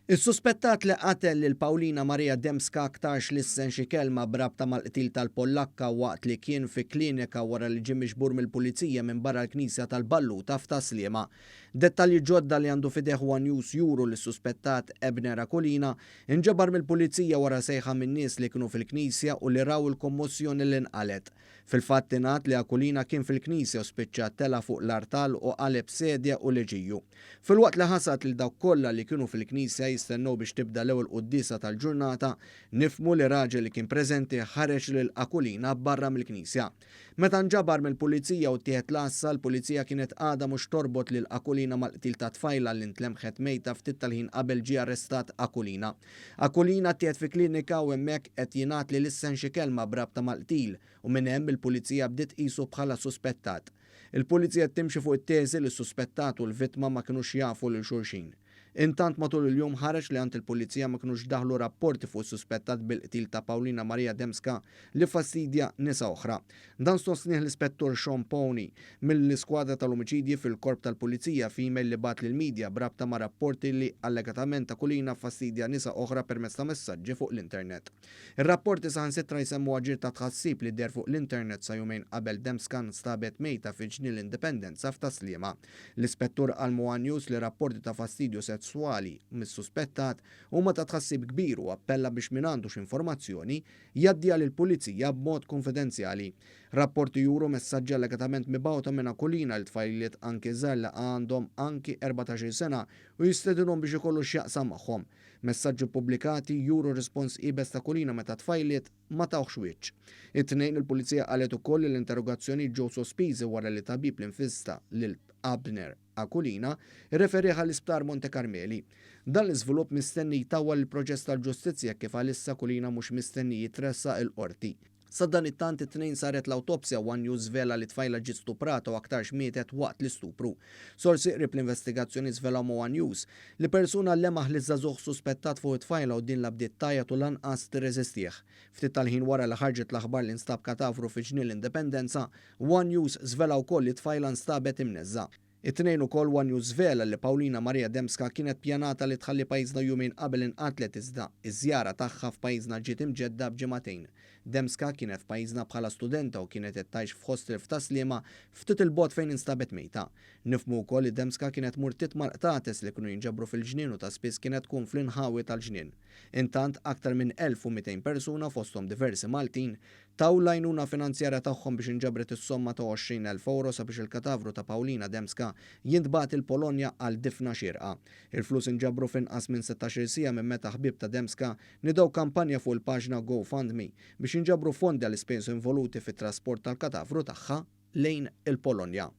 Is-suspettat li qatel lil Paulina Maria Dembska aktarx lissen xi kelma b'rabta mal-qtil tal-Pollakka waqt li kien fi klinika wara li ġie miġbur mill-Pulizija minn barra l-Knisja tal-Balluta f'Tas-Sliema. Dettalji ġodda li għandu f'idejh one News juru li s-suspettat Ebner Aquilina nġabar mill-Pulizija wara sejħa minn nies li kienu fil-knisja u li raw il-kommossjoni li nqalgħet. Fil-fatt ingħad li Aquilina kien fil-knisja u spiċċa tela' fuq l-artal u qaleb sedja u leġiju. Filwaqt li ħasad lil dawk kollha li kienu fil-knisja jistennew biex tibda l-ewwel quddiesa tal-ġurnata, nifhmu li raġel li kien preżenti ħareġ lil Aquilina barra mill-knisja. Meta nġabar mill-pulizija u ttieħed l-għassa, l-pulizija kienet għadha mhux torbot lil Aquilina mal-qtil tat-tfajla li ntlemħet mejta ftit tal-ħin qabel ġie arrestat Aquilina. Aquilina ttieħed fi klinika u hemmhekk qed jingħad li lissen xi kelma b'rabta mal-qtil u minn hemm il-Pulizija bdiet tqisu bħala suspettat. Il-Pulizija qed timxi fuq it-teżi li s-suspettat u l-vittma ma kinux jafu lil xulxin. Intant matul il-jum ħareġ li għand il-Pulizija ma kinux daħlu rapporti fuq is-suspettat bil-qtil ta' Paulina Maria Dembska li ffastidja nisa oħra. Dan sostnieh l-Ispettur Sean Pawney mill-Iskwadra tal-Omiċidji fil-Korp tal-Pulizija f'email li bagħat lill-media b'rabta ma' rapporti li allegatament Aquilina ffastidja nisa oħra permezz ta' messaġġi fuq l-internet. Ir-rapporti saħansitra jsemmu aġir ta' tħassib li deher fuq l-internet sa jumejn qabel Dembska nstabet mejta fi Ġnien l-Indipendenza f'Tas-Sliema. L-Ispettur qal ma' one News li rapporti ta' fastidju sesswali mis-suspettat huma ta' tħassib kbir u appella biex min għandu xi informazzjoni jgħaddiha lill-Pulizija b'mod kunfidenzjali. Rapporti juru messaġġi allegatament mibgħuta minn Aquilina lil tfajliet anki żgħar li għandhom anki 14-il sena u jistedinhom biex ikollu x'jaqsam magħhom. Messaġġi ppubblikati juru rispons iebes ta' Aquilina meta t-tfajliet ma tawhx wiċċ. It-Tnejn il-Pulizija qalet ukoll li l-interrogazzjonijiet ġew sospiżi wara li tabib li nfista lil Abner Aquilina rreferih għall-Isptar Monte Carmeli. Dan l-iżvilupp mistenni jtawwal il-proċess tal-ġustizzja hekk kif għalissa Aquilina mhux mistenni jitressaq il-Qorti. Sadanittant it-Tnejn saret l-awtopsja u one News żvela li t-tfajla ġiet stuprata u aktarx mietet waqt l-istupru. Sorsi qrib l-investigazzjoni żvelaw ma' one News li persuna lemaħ liż-żagħżugħ suspettat fuq it-tfajla u din la bdiet tgħajjat u lanqas tirreżistih. Ftit tal-ħin wara li ħarġet l-aħbar li nstab katavru fi Ġnien l-Indipendenza, One News żvela wkoll li t-tfajla nstabet imneżża'. It-Tnejn ukoll One News żvela li Paulina Maria Dembska kienet pjanata li tħalli pajjiżna jumejn qabel inqatlet iżda iż-żjara tagħha f'pajjiżna ġiet imġedda b'ġimagħtejn. Dembska kienet f'pajjiżna bħala studenta u kienet qed tgħix f'hostel f'Tas-Sliema ftit 'il bogħod fejn instabet mejta. Nifhmu wkoll li Dembska kienet tmur titma' l-qtates li kienu jinġabru fil-ġnien u ta' spiss kienet tkun fl-inħawi tal-ġnien. Intant, aktar minn 1,200 persuna fosthom diversi Maltin Taw l-għajnuna finanzjarja tagħhom biex inġabret is-somma ta' 20,000 ewro sabiex il-katavru ta' Paulina Dembska jintbagħat il-Polonja għal difna xierqa. Il-flus inġabru f'inqas minn 16-il siegħa minn meta ħbieb ta' Dembska niedew kampanja fuq il-paġna GoFundMe biex jinġabru fondi għall-ispejjeż involuti fit-trasport tal-katavru tagħha lejn il-Polonja.